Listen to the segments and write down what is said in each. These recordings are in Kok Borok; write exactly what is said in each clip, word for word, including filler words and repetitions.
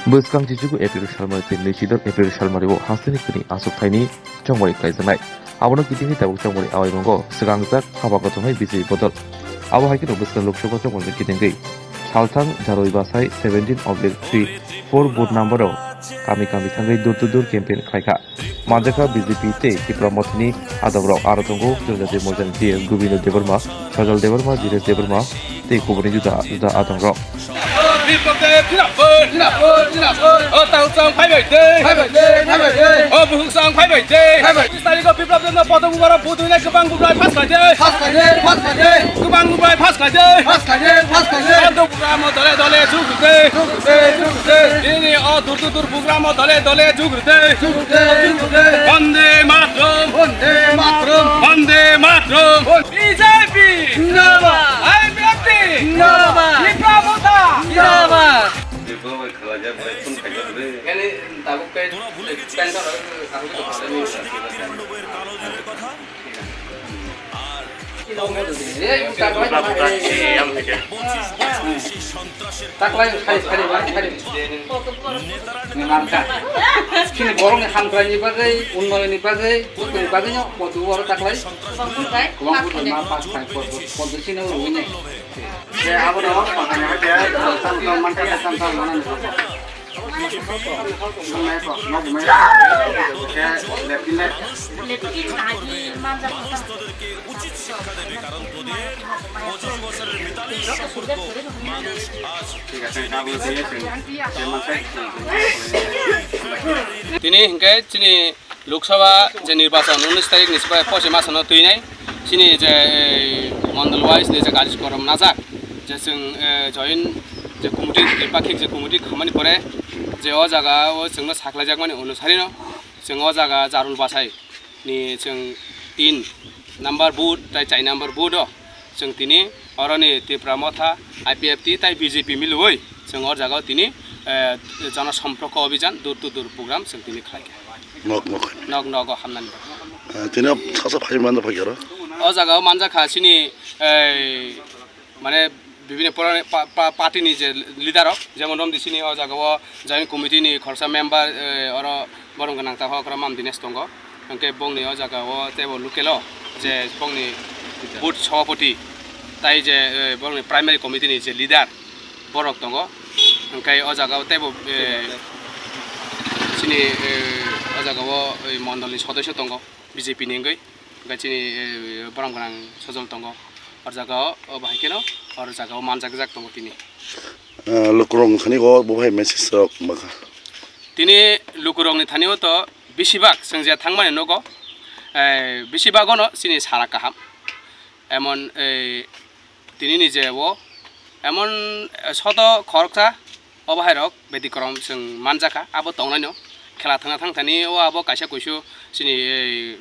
Bwskang chichugo April salmari tei nwisidok April salmari o hasteni kwni aswk thaini chongmari khlaijaknai. Abono kitingwi tabuk chongmari awaimungo swkangjak haba kothomai B J P bodol. Abo hai kheno bwskang Lok Sabha chongmari kitingwi salthang jaroi basai seventeen oblique three four booth number o kami kami thangwi door to door campaign khlaikha. Manjakha B J P tei Tipra Mothani adongrok aro tongo Jonjati Mochani T S Gobindo Debbarma, Sajal Debbarma, Jinesh Debbarma tei kubuni juda juda adongrok. Biplab Deb, Jinapur, Jinapur, Jinapur. O Tahuksong phaibai de. Phaibai de, phaibai de. O Buhuksong phaibai de. Phaibai. Tris tarikh o Biplab Debno podo bubaro budui nai kwbang bubrai pass khlai de. Pass khlai de, pass khlai de. Kwbang bubrai pass khlai de. Pass khlai de, pass khlai de. Podo bubra mo dole dole jug rwdi. Jug rwdi, jug rwdi. Ini o dur dur dur bubra mo dole dole jug rwdi. Jug rwdi, jug rwdi. Bande Mataram. Bande Mataram. Bande Mataram. B J P. Zindabad. I P F T. Zindabad. Tipra Motha. Zindabad. Yani tabuk kai, kai tabuk kai. Taklai, sari, sari, sari, sari. Ni marka. Chini borokni hamkraini bagwi, unnayonni bagwi, bwtwini bagwino, potu oro taklai. Kwbang buthai, kwbang buthai, ma pas thai, potu, potu chini oro wngwi nai. Je abono, pakani hake, tam tam manka, tam tam manani. Tini hingke chini Lok Sabha je nirbachan unis tarikh ni siprai pochi masano twinai chini je, eh, mondol wise ni je karjokrom najak je chwng, eh, join je committee ni pakhik je committee khamani pore je o jaga o chwngno saklaijakmani onusarino chwng o jaga Jarul Bachai ni chwng tin number booth tai char number booth o chwng tini oroni Tipra Motha, I P F T tai B J P milwi chwng o jaga o tini, eh, Jana Samporko Abhijan door to door program chwng tini khlai kha. Nok nok. Nok nogo hamnani bagwi. Eh, tini sasa phai manda phai karo. O jaga o manjakha chini, eh, mane bibhinno pora-, pa-, pa-, party ni je leader rok, jemon romdi chini o jaga o joint committee ni khoroksa member, eh, oro borok gwnang ta hokra mam Dinesh tongo. Hwnkhe bongni o jaga o teibo local o je bongni booth sabhapati tai je, eh, bongni primary committee ni je leader borok tongo. Hwnkhe o jaga o teibo, eh, chini, eh, o jaga o, eh, mondol ni sodosyo tongo B J P ni wngwi. Hwnkhe chini, eh, borom gwnang sojol tongo. O jaga o, o bahai kheno o jaga o manjakjak tongo tini. Ah, lukurok thani o bo hai message rok makha. Tini lukurokni thani o to besibak chwng je thangmani nogo, eh, besibak ono chini sara kaham. Emon, eh, tini ni je o emon, eh, soto khoroksa obo hai rok betikrom chwng manjakha, abo tongnaino khela thangna thangthani o abo kaisa kuisu chini, eh,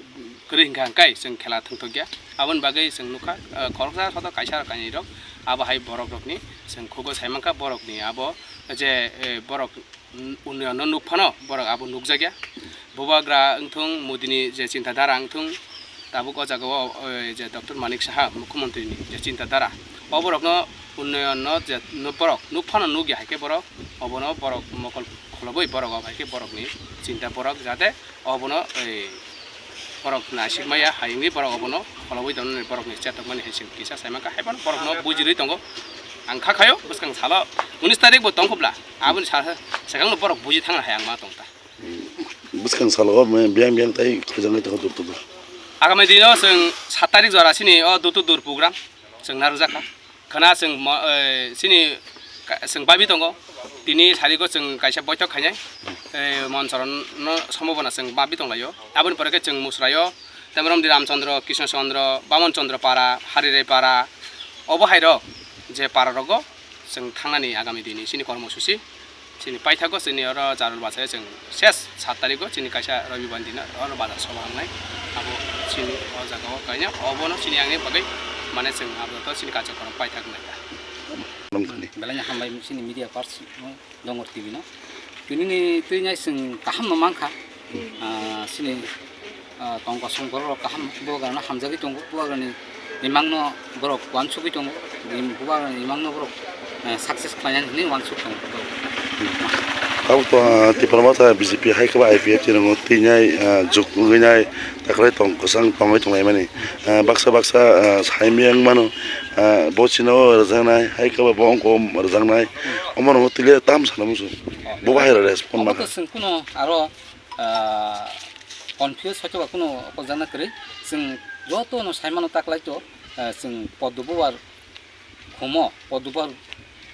kwrwi hwnkha hwnkhe chwng khela thangthokya. Aboni bagwi chwng nukha, eh, khoroksa soto kaisa kainwi rok abo hai borok rokni chwng khugo saimankha borokni abo je, eh, borok unnoyonno nuk phano borok abo nukjakya. Bubagra wngthung, Modini je chinta dhara wngthung, tabuk o jaga o, o, je Doctor Manik Saha, Mukhyamantri ni je chinta dhara, o borok no unnoyon no je no borok nuk phano nukya hai khe borok obono borok mokol kholobwi borok o hai khe borok ni chinta borok jate obono, ei, borok naisik maya hai wngwi borok obono kholobwi tongnani borok ni chetokmani hai se kisa sai mankha hai phano borok no bujirwi tongo. Ang kha khayo bwskang salo unis tarik bo tongkhobla aboni sa swkang no borok buji thangna hai ang ma tong ta. Bwskang salo o biyang biyang tai khojangwi tongo dur to dur. Agami dino chwng sat tarik jora sini o dur to dur program chwng narwkjakha. Khwna chwng mo-, eh, chini ka-, chwng babi tongo. Tini sariko chwng kaisa boitok khainai. Eh, Monsoron no sombhabona chwng babi tonglaio. Aboni pore khe chwng Musraio, Temromdi Ramchandra, Krishna Chandra, Bamon Chandra para, Harirai para, obo hairok je para rogo chwng thangnani agami dini chini kormosuchi. Chini paithago chini oro Jarul Bachai chwng ses sat tarikgo chini kaisa Robibar dino oro bazar soba wngnai. Abo chini o jaga o kaina obono chini angni bagwi mane chwng abo to chini kaisa korom paithak wngnai ta. Nongthani. Belai no hambai chini media person no Dongor T V no. Tini ni twi nai chwng kaham no mankha. Ah, chini ah, tongkosong borok rok kaham bubagrano hamjagwi tongo, bubagrani imangno borok uansugwi tongo, bubagrani imangno borok, eh, success khlainani hinwi uansuk tongo. Abo to, ah, Tipra Motha B J P hai khe ba I P F T rwngo twinai, ah, juk wngwinai, takhwlai tong kwchang tongwi tonglaimani. Ah, baksa baksa, ah, saimiyang mano, ah, bo chino rwjaknai, hai khe ba bo wngkho rwjaknai. Omo no twile tam sana muchung. Bo bahai rw respond Omo to manha. Chwng kuno aro, ah, confuse hoito ba kuno ojakna kwrwi. Chwng joto no saimano taklai to, ah, chwng Poddo Bubar Khomo, Poddo Bubar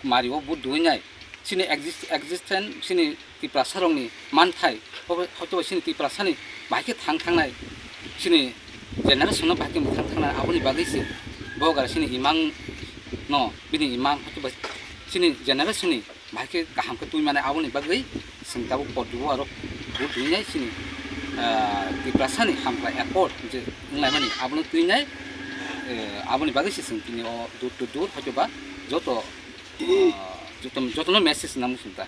Mario vote duinai, chini exist-, existence, chini Tiprasa rokni manthai, hobo-, hoito ba chini Tiprasani bahai khe thang thangnai, chini generation no bahai khe thang thangnai, aboni bagwi se bo gara chini imang no, bini imang hoito ba chini generation ni bahai khe kaham khe twi mani, aboni bagwi chwng tabuk Poddo Bubar vote duinai chini, ah, Tiprasani Hamkrai Accord je wnglaimani abono twinai, eh, aboni bagwi se chwng tini o door to door hoito ba joto, ah, joto, jotono message nang muchung ta.